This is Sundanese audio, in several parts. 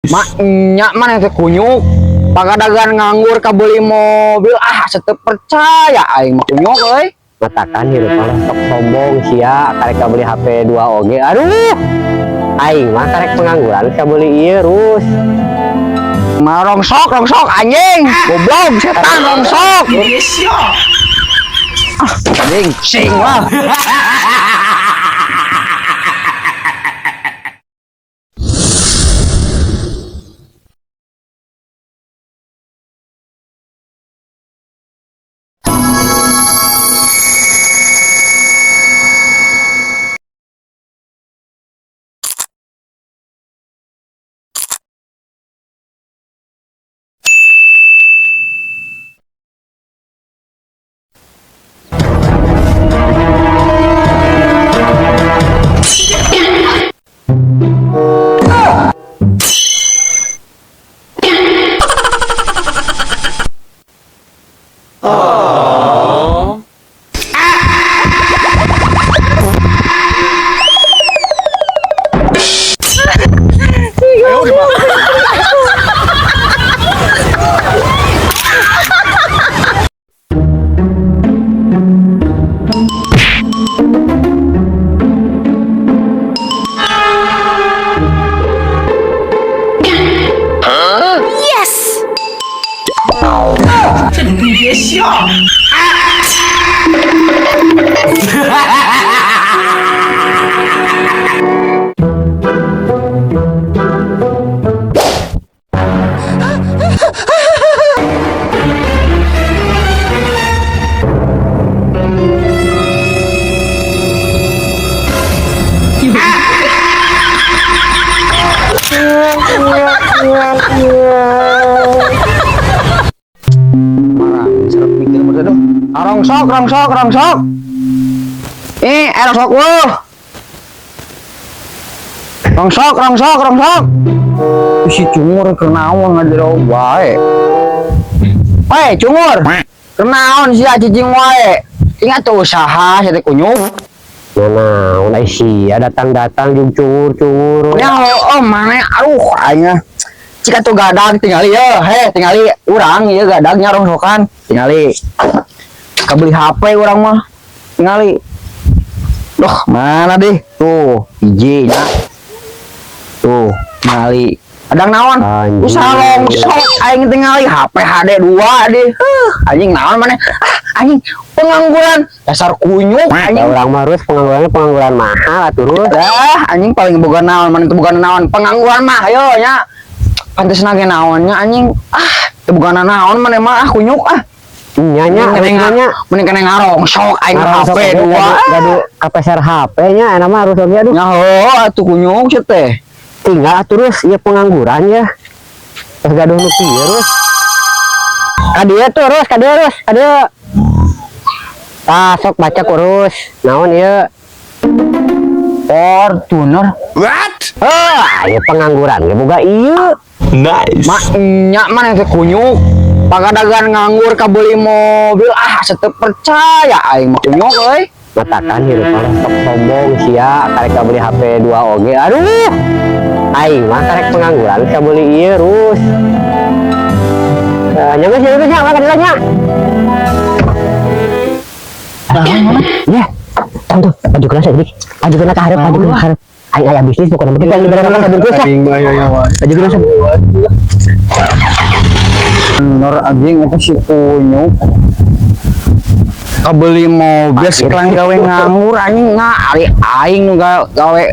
Mak nya mana teh kunyuk. Pagadagan nganggur kabeli mobil, ah, asa teu percaya aing mah kunyuk euy. Matakan hirup mah sok sombong sia, karek beli HP 2 oge. Aduh. Aing mah karek pengangguran kabeli ieu, Rus. Mah rongsok rongsok anjing. Goblok setan rongsok. Ah, anjing sing lah. Marah, serep mikir mah aduh. Ah, rongsok rongsok rongsok. Ih, rongsok weuh. Rongsok rongsok rongsok. Si cungur keur naon ngajero wae. Weh, cungur. Keur naon sia cicing wae. Ingat tuh usaha sia teh kunyuk. Nah, ai sia datang-datang jeung cungur-cungur. Ya oh mana aduh aing. Cika tuh gadag tingali ye, he tingali urang ieu gadagnya rongsokan tingali. Kabeli HP urang mah tingali. Duh, mana deh? Tuh, hiji nya. Tuh, tingali. Adang naon? Anjing. Usaha longsok aing tingali HP HD 2 deh. Huh, anjing naon maneh? Ah, anjing pengangguran dasar kunyuk anjing. Urang mah Rus penganggurannya pengangguran mahal atuh, Rus. Dah, anjing paling boga naon maneh teu boga naon pengangguran mah ayo nya. Pantes nage naonnya anjing. Ah, teu boga naon maneh mah ah kunyuk ah. Nya nya Mending nya. mending kena ngarongsok aing HP 2. Gaduh KPSR HP nya enak mah Rus oge aduh. Nya heuh atuh kunyuk sia teh. Tinggal atuh Rus ieu pengangguran ya. Terus gaduh nu kieu Rus. Ka dieu tuh Rus, ka dieu Rus, ka dieu. Tah sok baca ku Rus. Naon ieu? Fortuner. What? Heuh, ieu pengangguran ge boga ieu. Nice. Mak nya maneh teh kunyuk. Pagadagan nganggur kabeli mobil, ah, asa teu percaya aing mah kunyuk euy. Matakan hirup mah sok sombong sia, karek beli HP 2 oge. Aduh. Aing mah karek pengangguran kabeli ieu, Rus. Nya geus nya geus nya, mah ka nya. Ya, tang tuh, maju kelas aja, maju kena ka hareup, maju kena ka hareup. Aing aya bisnis pokoknya mah kita dibere makan sabungkus lah. Maju kena sabungkus. Bener anjing apa si kunyuk. Kabeli mobil sekarang gawe nganggur anjing ngari aing nu gawe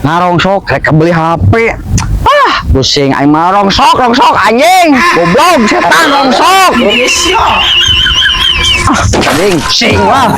ngarongsok rek kabeli HP. Ah, pusing aing mah rongsok rongsok anjing. Goblok setan rongsok. Ah, anjing sing lah.